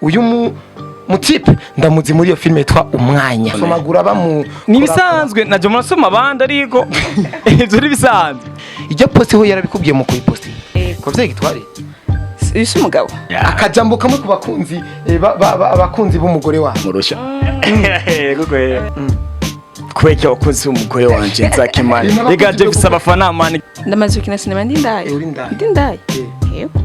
Uyu mutipe ndamuzi muri iyo filime yitwa Umwanya, somagura bamu. Ni ibisanzwe, najya murasoma abandi, ariko ibyo ni bisanzwe. Iryo post ho yarabikubwiye mu kuyipostinga? Yego. Ko vye gitware? Isi umugabo. Akajambo kamwe ku bakunzi abakunzi b'umugore wawe. Murusha yego kwera, kubera ko abakunzi b'umugore wanje nzakimana rega je mfise abafana mani. Ndamaze gukina sinema, ndi ndaye. Eh, uri indaya. Ndi ndaye. Eh. Yego.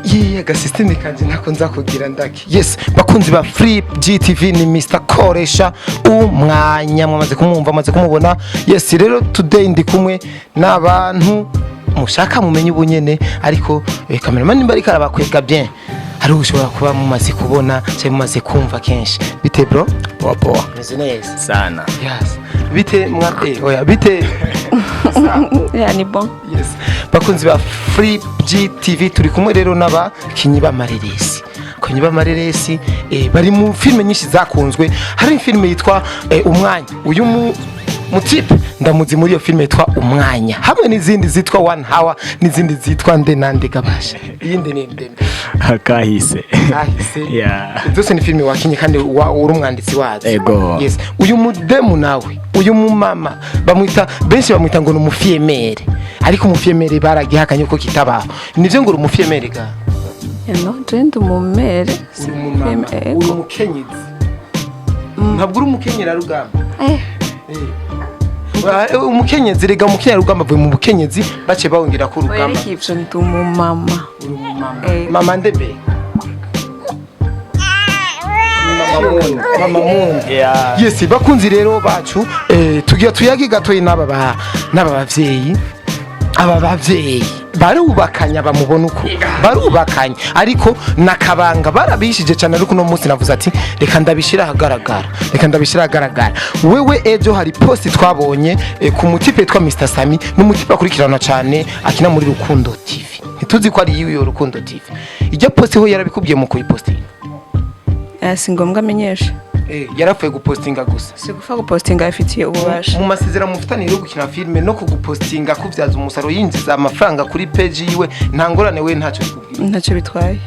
Ye, agasisiteme kanje ntako nza kugira ndaki. Yes, bakunzi ba Free GTV, ni Mr Koresha Umwanya, mwamaze kumwumva, mwamaze kumubona. Yes, rero today ndi kumwe n'abantu mushaka mumenye ubunyene, ariko cameraman nimba ariko arabakwega bien, hari ushobora kuba mumaze kubona cyangwa mumaze kumva kenshi. Bite bro? Poa poa. Meze neza. Sana. Yes, bite mwa oya, bite? Ya, ni bon. Yes. Bakunzi ba Free GTV, turi kumwe rero n'abakinyi b'amareresi. Abakinyi b'amareresi bari mu filime nyinshi zakunzwe. Hari filime yitwa Umwanya. Uyu mutipe ndamuzi muri iyo filime yitwa Umwanya, hamwe n'izindi zitwa One Hour n'izindi zitwa Nde Nande Gabasha. Iyindi ni Ndende. Kahise. Kahise. Yeah. Zose ni filime wakinye kandi uri umwanditsi wazo. Ego. Yes. Uyu mudemu nawe, uyu mumama bamwita, benshi bamwita ngo ni umufiyemere, ariko umufiyemere baragihakanye ko kitabaho. Nivyo ngo uri umufiyemere ga? No, je ndi umumere. Uri umumama, uri umukenyezi. Ntabwo uri umukenyerarugamba. Eh. Umukenyezi rega, umukenyerarugamba avuye mu bukenyezi, bace bawongera ko urugamba. Oya, ivyo, ndi umumama. Uri umumama. Eh. Mama ndebe. Mama Mundi, Mama Mundi. Yeah. Yes, bakunzi rero bacu, tugira tuyage gatoyi n'aba bavyeyi. Aba bavyeyi barubakanya, bamubona uko barubakanye, ariko nakabanga barabishije cyane. Ariko uno munsi navuze ati reka ndabishira ahagaragara, reka ndabishira ahagaragara. Wewe, ejo hari post twabonye ku mutipe yitwa Mr Sami, n'umutipe akurikirana cyane, akina muri Rukundo TV. Ntituzi ko ari yiwe Rukundo TV. Iryo post ho yarabikubwiye mu kuyipostinga? Si ngombwa amenyesha. Yarapfuye gupostinga gusa? Si gupfa gupostinga, afitiye ububasha. Mu masezerano mufitaniye yo gukina filime no kugupostinga, kubyaza umusaruro yinjiza amafaranga kuri page yiwe, nta ngorane, we ntacyo bikubwiye? Ntacyo bitwaye.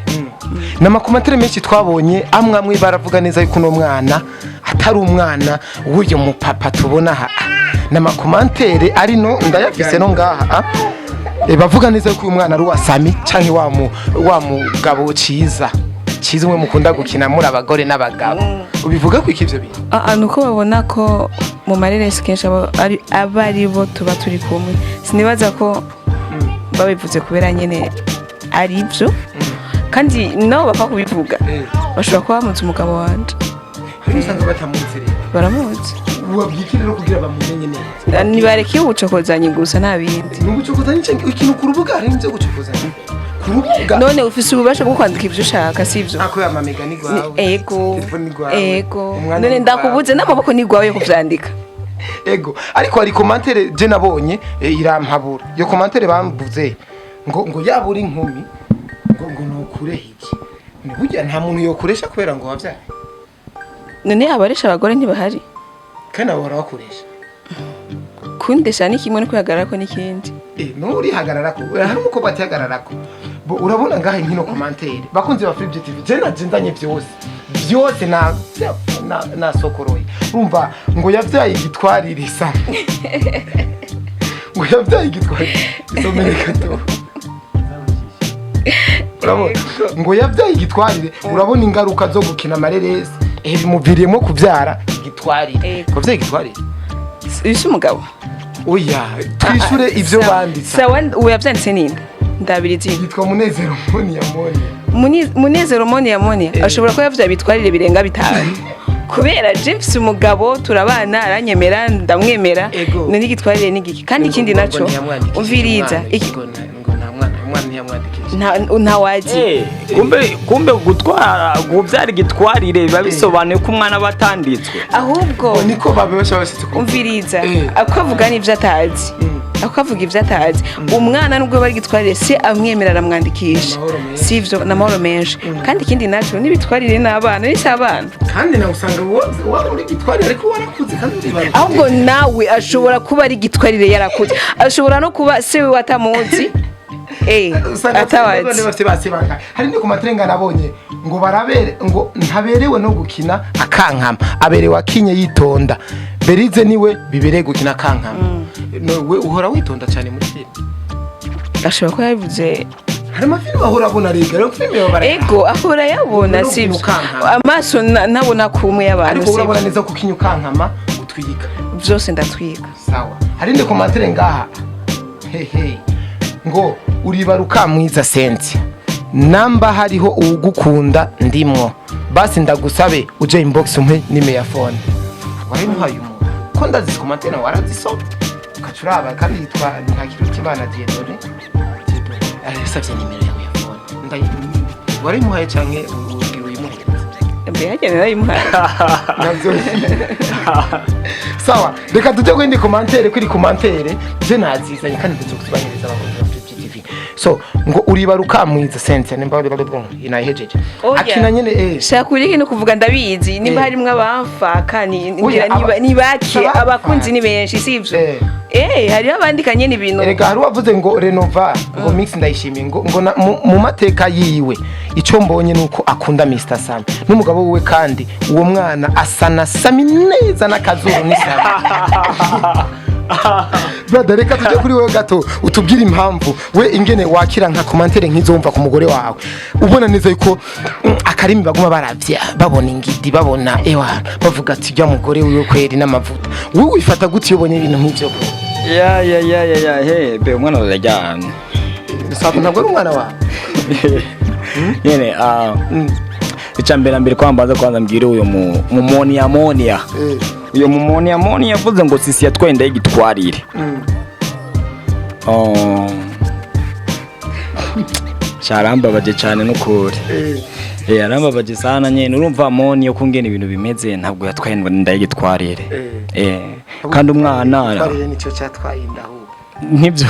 Ni amakomantere menshi twabonye, amwe amwe baravuga neza yuko uno mwana atari umwana w'uyu mupapa tubona aha. Ni amakomantere ari no ndayafise no ngaha, ah. Bavuga neza yuko uyu mwana ari uwa Sami canke wa mugabo Ciza. Ciza umwe mukunda gukina muri abagore n'abagabo. Ubivuga ko iki ivyo bintu? Ah, ni uko babona ko mu mareresi kenshi aba ari bo tuba turi kumwe. Sinibaza ko babivuze kubera nyine ari byo, kandi nabo bapfa kubivuga. Bashobora kuba bamuzi umugabo wanje. Hari usanga batamuzi rero. Baramuzi. Wabwira rero kugira bamumenye neza? Nibareke ubucokozanyi gusa, nta bindi. Ni ugucokozanya ikintu ku rubuga, hari ibyo gucokozanya ku rubuga. None ufise ububasha bwo kwandika ivyo ushaka, sivyo? Ako ya mamega ni gwawe. Ego. Telefone ni gwawe. Ego. Umwanya None ni gwawe. ndakubuze n'amaboko ni gwawe yo kuvyandika. Ego, ariko hari commentaire je nabonye, irampabura. Iyo commentaire bambuze ngo yaba uri inkumi ngo nukureho iki. Ni burya nta muntu yokuresha kubera ngo wavyaye. None abaresha abagore ntibahari? Kandi abo barabakoresha. Kundesha ni kimwe no kwihagararako n'ikindi. Nurihagararako, hari umukobwa atihagararako. Bo urabona ngaha nkino commentaire. Bakunzi ba Free TV, je najendanye vyose. Vyose na sokoroye. Urumva ngo yavyaye igitwarire isa. Ngo yavyaye igitwarire. Isomere gato. Urabona ngo yavyaye igitwarire, urabona ingaruka zo gukina amareresi. Bimuviriyemo kuvyara igitwarire. Ego. Kuvyaye igitwarire. Isi umugabo. Oya, twishure ivyo banditse. Sawa, uwo yavyanditse ninde? Ndabira izina. Yitwa Munezero Moni ya Moni. Munezero Moni ya Moni ashobora kuba yavyaye bitwarire birenga 5, kubera James umugabo turabana, aranyemera, ndamwemera. Ego. None igitwarire ni igiki? Kandi ikindi naco, umviriza ngo nta mwana, umwana ntiyamwandikishije. Nta wazi. Kumbe gutwara, kubyara igitwarire biba bisobanuye ko umwana aba atanditswe. Ahubwo Niko babibasha bashitse ku umviriza, Eh. ako avuga n'ivyo atazi. Akavuga ivyo atazi. Umwana nubwo bari gitwarire, se amwemera aramwandikisha. Amahoro menshi. Sivyo? N'amahoro menshi. Kandi ikindi naco, n'ibitwarire n'abana ni abana. Kandi nawe usanga waba uri gitwarire, ariko warakuze kandi uribaruka. Ahubwo nawe ashobora kuba ari gitwarire yarakuze, ashobora no kuba se we atamuzi, Usanga atabazi. bafite base bangahe? Hari ni ku materenga nabonye ngo barabere, ngo ntaberewe no gukina akankama, aberewe akinye yitonda. Berize niwe bibereye gukina akankama. No, we uhora witonda cyane muri filime. Ashobora kuba yabivuze. Hari amafilime ahora abona, rega rero filime baba Ego, ahora yabona. No Sivyo? ukankama. Amaso ntabona kumwe y'abantu. Ariko urabona Sivyo? neza ko ukinya ukankama, utwika. Byose ndatwika. Sawa, hari indi commentaire ngaha, hehe, ngo uribaruka mwiza Sentia, namba hariho uwugukunda ndimwo, basi ndagusabe uje inbox umpe nimero ya phone. Warayimuhaye umuntu? Ko ndazi commentaire warazisoma ukaca uraba, kandi yitwa Ntakirutimana Dieudonné. Dieudonné arasavye nimero yawe ya phone. Warayimuhaye canke ubwira uyimuhereze? Mbe hajya narayimuhaye. Navyo. Sawa, reka tujye ku yindi commentaire. Kuri commentaire je nazizanye kandi ndazokuzibanyiriza abakunzi ba Flip TV. So ngo uribaruka mwiza Sentia, nimba inayihejeje. Oya. Akina nyene. Shaka uri no kuvuga, ndabizi nimba harimwo abamfaka ni ngira ni bake. Abamfaka. Abakunzi ni benshi, sivyo? Eh. Hariho abandika nyene ibintu. Erega hari uwavuze ngo Renova, ngo mix ndayishimiye, ngo mu mateka yiwe icyo mbonye nuko akunda Mr Sami n'umugabo wiwe, kandi uwo mwana asa na Sami neza n'akazuru ni Sami. Brother, reka tujye kuri wowe gato, utubwire impamvu we ingene wakira nka commentaire nk'izo wumva ku mugore wawe, ubona neza yuko akarimi baguma baravya, babona ingidi, babona ewa, bavuga ati jya mugore wiwe kweri n'amavuta. Wowe wifata gute iyo ubonye ibintu nk'ivyo, bro? Ya ya ya ya ya, he be, umwana araryamye. Sako ntabwo ari umwana wawe. Nyene icya mbere na mbere, kwambaza kwanza mbwire uyo mu mumonia monia. Uyo mumonia monia yavuze ngo Sisi yatwaye inda y'igitwarire. Oh. Cyarambabaje cyane n'ukuri. Arambabaje sana nyene. Urumva moni yo kungena ibintu bimeze, ntabwo yatwaye inda y'igitwarire. Kandi umwana Twarire nicyo cyatwaye inda ahubwo. Nibyo.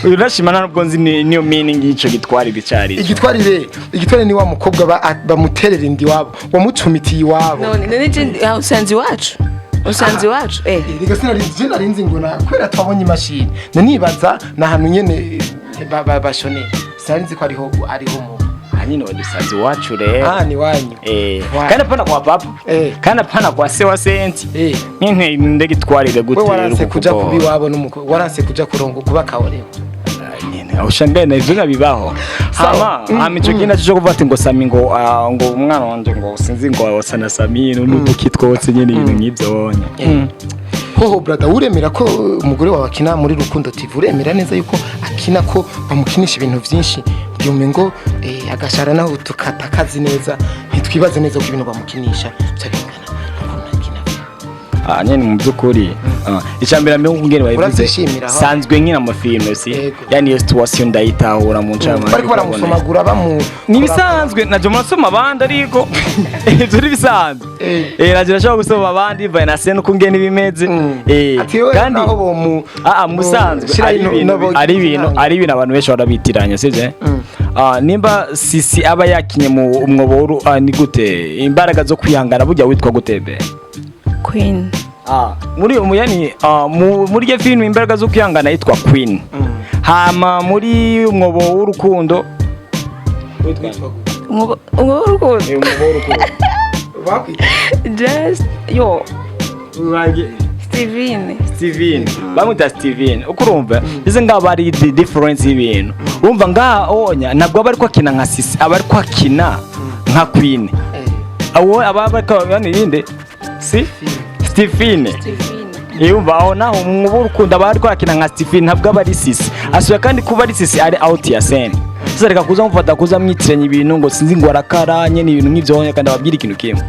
Uyu nashima ntabwo nzi niyo meaning y'ico gitwarire icari. Igitwarire ni wa mukobwa bamuterera inda iwabo, wamucumitiye iwabo. None je ah, usanze iwacu, usanze iwacu. Reka sinari narinzi ngo na kubera twabonye imashini nanibaza ni ahantu nyene bashonera, sinari ko ariho mu Hanyine wadusanze iwacu rero. Ah, ni wanyu. Kandi apana kwa papa. Kandi apana kwa se wa Senti. Nyine ndegitwarire gute? We waranse Rero kuja kuko- kuba iwabo n'umukobwa, waranse kuja kurongo kuba kaorewe. Nyine aho ushangaye na ivyo bibaho. Sawa. Hama hama ico kintu cyo kuvuga ati ngo Sami, ngo ngo umwana wanje, ngo sinzi ngo wasa na Sami n'uduki twose nyine, ibintu nk'ivyo nye. Hoho brother, uremera ko umugore wawe akina muri Rukundo TV? Uremera neza yuko akina, ko bamukinisha ibintu byinshi byume ngo agashara naho tukata kazi neza, ntitwibaze neza ko ibintu bamukinisha byabingana n'ukuntu akina? Ah, nyine mu by'ukuri icya mbere mbere nk'ingene babivuze, Uravyishimira, aho? Sanzwe nkina amafilme si Yego. yani iyo situation ndayitahura mu ncamake. Bariko baramusomagura bamu Ni ibisanzwe, najya murasoma abandi, ariko ibyo ni ibisanzwe. Najya nashobora gusoma abandi bivaye na scène uko ngene bimeze. Ati wewe Kandi naho bomu ah, musanzwe shira ari ibintu ari ibintu abantu benshi barabitiranya, sivyo? Nimba Sisi aba yakinye mu umwobo, ni gute imbaraga zo kwihangana, burya witwa gute be? Queen. Muri yani muri iyo film imbaraga zo kwihangana yitwa Queen. Hama muri umwobo w'urukundo witwa Umwobo w'urukundo? Umwobo w'urukundo. Bakwita Just yo Urangi Steven. Steven, bamwita Steven. Uko urumva bize ngaho ari the difference y'ibintu, urumva ngaha onya ntabwo aba ariko akina nka Sisi, aba ariko akina nka Queen. Abo aba bariko yani yinde si Steven. Steven. Yumva aho naho mu w'urukundo aba ariko akina nka Steven, ntabwo aba ari Sisi. Asuye kandi kuba ari Sisi ari out ya scene. Sasa reka kuza mufata kuza mwitiranya ibintu ngo sinzi ngo arakara nyene, ibintu nk'ivyo. Kandi ababwira ikintu kimwe,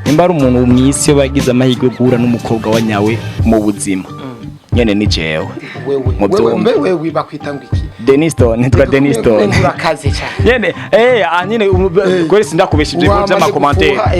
nimba ari umuntu mw'isi yo bagize amahirwe yo guhura n'umukobwa wa nyawe mu buzima, nyene ni jewe. Wewe Mu wewe byumba. mbe wewe bakwita ngo iki? Deniston, nitwa Deniston. Urakaze cyane. Nyene nyene kweri sindakubesha, ibyo Wamaze by'amakomantere gufuha,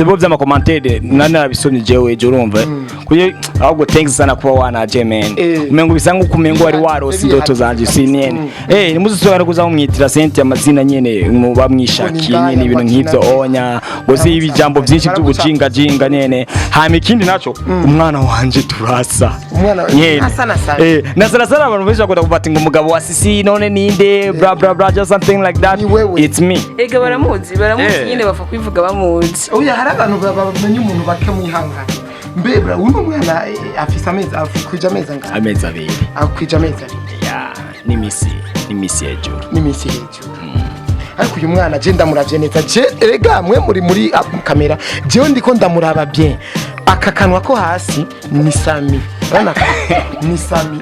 ibyo by'amakomantere nari narabisomye jewe ejo, urumva. Kuyo ahubwo thanks sana kuba wanaje, man. Umengo bisa nkuko umengo wari warose indoto zanje, si nyene. Nimuzusubira kuza mumwitira Cynthia amazina nyene muba mwishakiye nyene, ibintu nk'ivyo onya ngo si ibijambo byinshi by'ubujinga jinga nyene. Hama ikindi naco, umwana wanje turasa. Umwana Nyene. asa na Sami. Na sana sana abantu benshi bakunda kuvuga ati ngo umugabo wa Sisi none ninde, bla bla bla, just something like that. Ni wewe. It's me. Ega baramuzi, baramuzi. Nyine bapfa kwivuga bamuzi. Oya, hari abantu bamenya umuntu bakamwihangana. Mbe bra, uno mwana afise amezi, akwije amezi angahe? Amezi 2. Akwije amezi 2. Ya, n'imisi hejuru. N'iminsi hejuru. Ariko uyu mwana je ndamuravye neza, je erega mwe muri kamera, jewe ndiko ndamuraba bien, aka kanwa ko hasi ni Sami. Urabona ni Sami,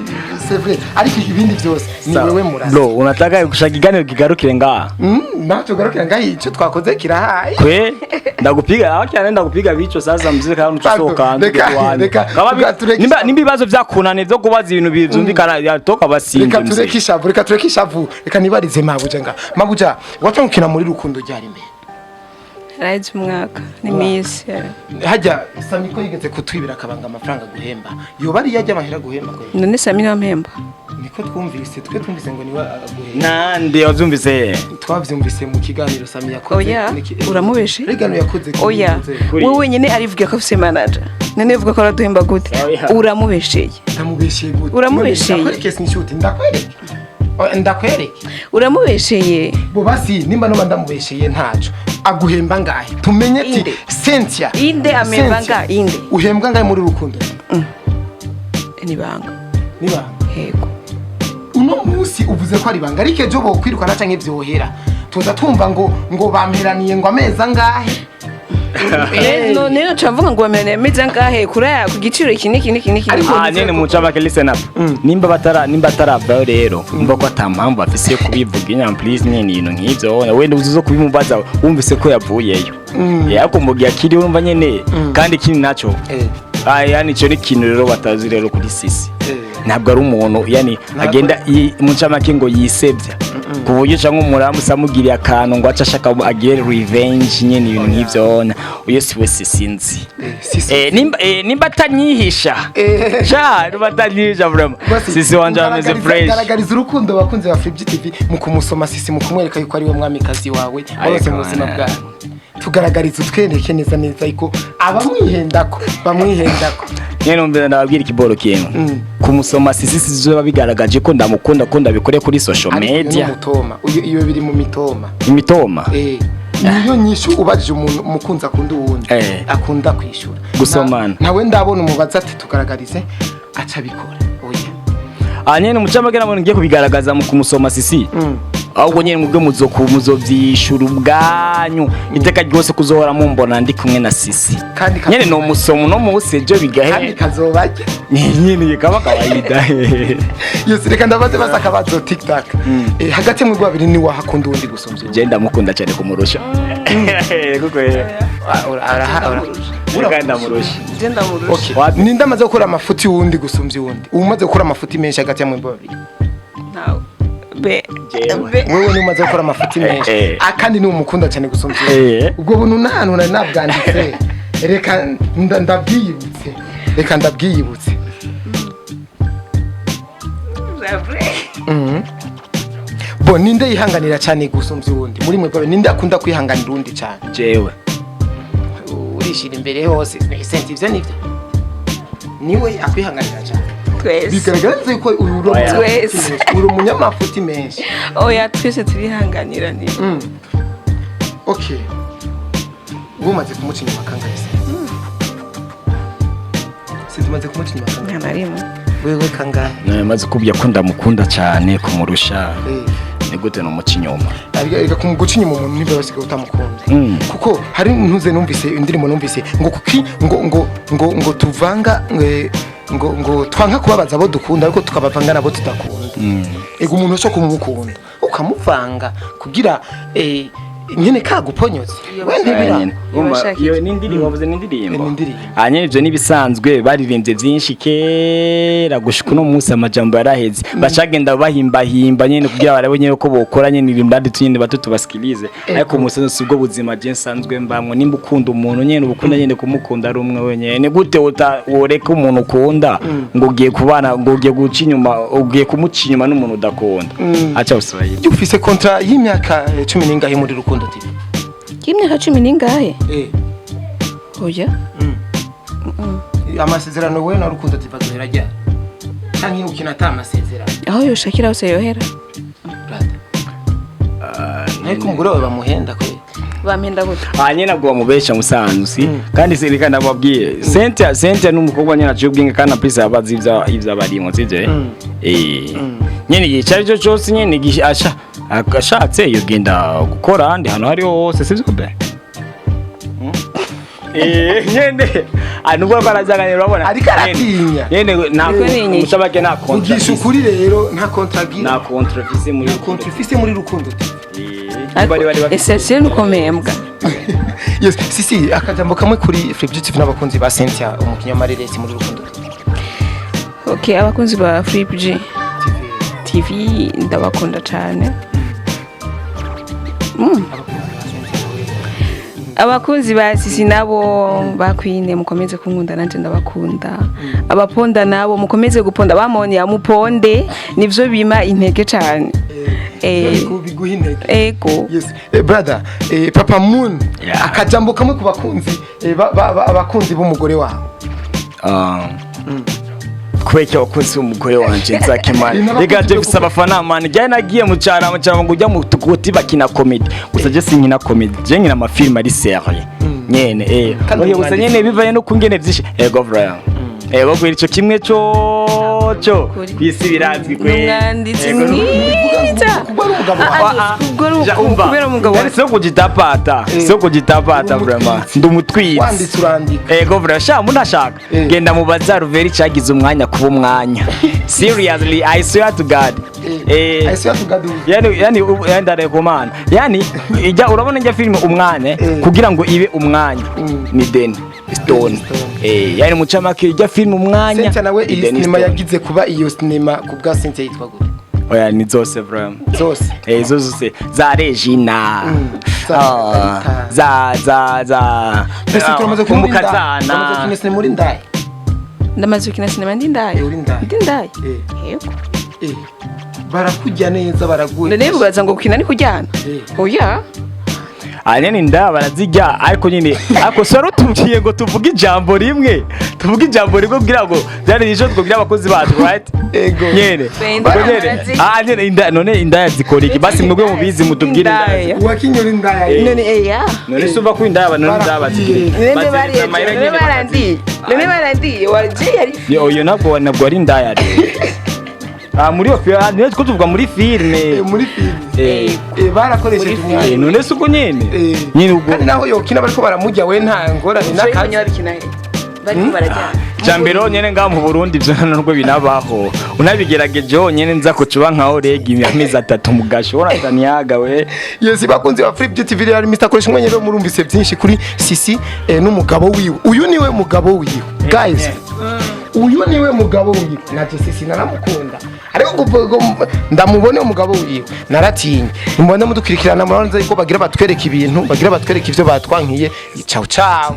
c'est vrai, ariko ibindi byose ni wewe murasa. Bro, unataka gushaka ikiganiro kigarukire ngaha? Nawe tugarukira ngaho, icyo twakoze kirahaye. Kwe ndagupiga aho cyane, ndagupiga bico sasa mzee kana ucusohoka. Reka, Nimba ibibazo vyakunaniye vyo kubaza ibintu bizumvikana yatoka basinze. Reka Mzee. tureke ishavu, reka tureke ishavu, reka nibarize mabuja nga mabuja watangukina muri rukundo ryari mbere? Araheze umwaka n'iminsi. Hajya Sami ko yigeze kutwibira akabanga amafaranga guhemba, yoba ari yajya amahera guhemba ko? None Sami niwe ampemba? Niko twumvise, twe twumvise ngo niwe aguhemba. Nande wavyumvise? Twavyumvise mu kiganiro Sami yakoze. Oya, uramubeshe. Rigano yakoze kuri Oya. Kuri- Wowe wenyine arivuga ko afise manager, none uvuga ko araduhemba gute? Oya. Uramubesheye. Ndamubeshye gute? Uramubesheye. Ndakwereke sinshuti, ndakwereke. Oya, ndakwereke. Uramubesheye. Bo basi nimba noba ndamubesheye ntaco, aguhemba ngahe tumenye ati Inde. Cynthia. Inde amemba Cynthia, nga inde? Uhembwa ngahe muri rukundo? Nibanga. Nibanga? Yego. Uno munsi uvuze ko ari ibanga, ariko ejo bokwirukana canke vyohera tuza twumva ngo bamperaniye ngo amezi angahe. None noca mvuga ngo bamenye amezi angahe kuri aya ku giciro iki n'iki n'iki n'iki? Ariko- Ah, nyene muca bake, listen up. Nimba bataravayo rero, umva ko ata mpamvu afise yo kubivuga inyama, please, nyene ibintu nk'ivyo wenda uzuzo kubimubaza wumvise ko yavuyeyo. Ariko mu gihe akiri urumva nyene, kandi ikindi naco, ah, yani ico ni ikintu rero batazi rero kuri Sisi. Ntabwo ari umuntu yani agenda mu ncamake ngo yisebya ku buryo cyangwa umuramu amugiriye akantu ngo ace ashaka agire revenge, nyene ibintu nk'ivyo uyo si we Sisi nzi. Sisi. Nimba atanyihisha. Sha, nimba atanyihisha vraiment. Basi, Sisi wanje ameze fresh. Garagariza urukundo abakunzi ba Free TV mu kumusoma Sisi, mu kumwereka yuko ari we mwamikazi wawe warose mu buzima Ariko, bwawe. Tugaragariza, utwereke neza neza yuko abamwihendako bamwihendako. Nyene umve, ndababwira ikiboro kimwe. Kumusoma Sisi sizoba bigaragaje ko ndamukunda, ko ndabikore kuri social Ariko uyu ni media. umutoma. Iyo biri mu mitoma. Imitoma. Niyo nyishu ubajije umuntu umukunzi akunda uwundi akunda kwishura. Gusomana. Nawe ndabona umubaza ati tugaragarize, aca abikora, oya. Ah, nyene umucamake nabona ngiye kubigaragaza mu kumusoma Sisi. Ahubwo nyene mubwe muzovyishura ubwanyu iteka ryose kuzohora mumbona ndi kumwe na Sisi. Kandi Nyene no musoma uno munsi ejo kandi bigahe. kazobarya. Nyene kaba kawaida. Yose reka ndabaze basa akabazo tiktak. Hagati mu babiri ni wahakunda uwundi gusumvya uwundi? Je ndamukunda cyane kumurusha. Kuko Ah, Reka ndamurusha. Je ndamurusha. Okay. Wapi? Ninde amaze gukora amafuti wundi gusumbya uwundi, umaze gukora amafuti menshi hagati ya mwebwe babiri? Ntawe be. Jewe. Be. Wewe ni umaze gukora amafuti menshi. Eh. Ah, kandi ni umukunda cyane gusumbya uwundi. Ubwo buntu nta hantu nari nabwanditse, reka ndabwiyibutse, reka ndabwiyibutse. Bo ninde yihanganira cyane gusumbya uwundi muri mwebwe babiri? Ninde akunda kwihanganira uwundi cyane? Jewe. Urishira imbere hose senti, ivyo nivyo, niwe akwihanganira cyane? Twese. Bigaragara neza yuko uyu uri Oya. Twese. uri umunyamafuti menshi. Oya, twese turihanganira ni. Okay, ubu umaze kumuca inyuma kangahe se? Sinzi, umaze kumuca inyuma kangahe? Nta na rimwe. Wewe kangahe? Namaze kubwira ko ndamukunda cyane kumurusha. Ni gute nomuca inyuma? Ariko kumuguca inyuma umuntu niba basigaye utamukunda. Kuko hari ntuze numvise indirimbo, numvise ngo kuki ngo tuvanga ngo twanka kubabaza abo dukunda ariko tukabavanga nabo tudakunda. Ego, umuntu ushobora kumukunda ukamuvanga kugira Nyene kaguponyotse we ntibira. Nyene. Urumva, Yabashaka iyo iki? ni indirimbo, wavuze ni indirimbo. Ni indirimbo. Ah, nyene ivyo nibisanzwe, baririmbye vyinshi kera, gushika uno munsi amajambo yaraheze, bacagenda bahimbahimba nyene kugira barabe nyene ko bokora nyene irimradi nyene bato tubasikilize. Ariko umusozi si ubwo buzima je nsanzwe mbamwo. Nimba ukunda umuntu nyene, ubukunda nyene kumukunda ari umwe wenyene. Gute woreka umuntu ukunda ngo ugiye kubana, ngo ugiye guca inyuma, ugiye kumuca inyuma n'umuntu udakunda? Acha uswahili. Ujya ufise contrat y'imyaka 10 n'ingahe muri Rukundo TV? Y'imyaka 10 n'ingahe? Oya. Amasezerano we na Rukundo TV azohera ryari, canke ukina ata amasezerano? Aho yoshakira hose yohera. Brother, ariko umugore wawe bamuhenda kwe? Bampenda gute? Ah, nyene ntabwo bamubesha musanzu kandi se reka ndababwiye, Cynthia ni umukobwa nyene aciye ubwenge, kandi aprise abazi ivyo abarimo, sivyo? Nyene igihe icyo aricyo cyose nyene ashatse yogenda gukora ahandi hantu hariho hose, sivyo be? Nyene ah, nubwo ko arazaganira, urabona. Ariko aratinya. Nyene nta Ariko ni inyishu. umucabake, nta contrat Ugisha ukuri rero, nta contrat agira? Nta contrat afise muri Nta contrat ufise muri Rukundo TV? Bari bari bafise. Essentiel nuko mpembwa. Yes, si akajambo kamwe kuri Free TV n'abakunzi ba Cynthia, umukinnyi wa Mareresi muri Rukundo TV. Okay, abakunzi ba Free G TV ndabakunda cyane. Abakunzi ba Sisi nabo ba Queen, mukomeze kunkunda, nanje ndabakunda. Abaponda nabo mukomeze guponda, bamoni amuponde, nivyo bima intege cyane. Biguha intege. Ego. Yes, brother, Papa Moon, Yeah. akajambo kamwe ku bakunzi abakunzi b'umugore wawe. Kubera iki abakunzi b'umugore wanje nzakimana? Ni n'abakunzi Reka je bo mfise abafana man. Jya nagiye mu cyaro, mu cyaro ngo ujya mu tukuti bakina comedy gusa, je sinkina comedy, je nkina amafilm ari sérieux nyene. Kandi Oya, gusa umwanditsi. nyene bivanye no kungene vyinshi. Ego vraiment, ego kwira ico kimwe cyo Kuri. kwisi birazwi kwe. Umwanditsi Ego, mwiza. Kuko ari umugabo wawe. Ah, ubwo ari Ja, umva. kubera umugabo Yari sio kujitapata, sio kujitapata vraiment, ndi umutwitsi. Wanditse urandika. Ego vraiment, sha munashaka genda mubaza Ruveri cagize umwanya kuba umwanya. Seriously, I swear to God. I swear to God. Yani ndarekomana, yani ijya urabona ijya filime umwanya, kugira ngo ibe umwanya ni Deni Stone. Stone. Yani mucamake ijya filime umwanya Cynthia nawe, ni iyi Danny sinema Stone. yagize kuba iyo sinema ku bwa Cynthia yitwa gute? Oya, ni zose vraiment. Zose. Zo zose za Regina, Za Ah, Karita. za Mbese turamaze kubona inda, turamaze umukazana. gukina sinema uri ndaye? Ndamaze gukina sinema ndi ndaye. Uri ndaye. Ndi ndaye. Yego. Barakujya neza, baraguha? None bubaza ngo gukina ni kujyana? Oya. Ah, nyene inda barazirya, ariko nyene ariko saro tubwiye ngo tuvuge ijambo rimwe, tuvuge ijambo rimwe kugira ngo byari ijo twubwira abakozi bacu, right? Ego. Nyene Inda ubwo nyene barazirya. ah, nyene inda, none inda zikora iki? Basi mwebwe mubizi mutubwire inda. Indaya. Uwakinyura indaya. None eya. None se uva ko inda, none inda bazikora iki? None Bazereka bariye, amahera none nyene. barandiye, none barandiye waje yari. Yo, oyo ntabwo ari indaya rero. Ah, muri iyo filime niyo two tuvuga muri filime. Muri filime. Barakoresheje umwanya. None se ubwo nyene nyene ubwo Kandi naho yokina bariko baramujya, we nta ngorane n'akazi. Babikina he bariko barajyana? Jambere honyene ngaha mu Burundi ivyo nubwo binabaho, unabigerageje honyene nza kucuba nkaho rega amezi 3 mu gasho urataniyaga we. Yes, bakunzi ba Free Beauty TV, rero Mr. Koresha umwanya rero, murumvise byinshi kuri Sisi n'umugabo wiwe. Uyu niwe mugabo wiwe, guys, uyu niwe mugabo wiwe. Naje Sisi naramukunda, ariko ndamubone umugabo wiwe naratinye. Nimubone mudukurikirana, murabona yuko bagira batwereka ibintu, bagira batwereka ivyo batwankiye. Ciao ciao.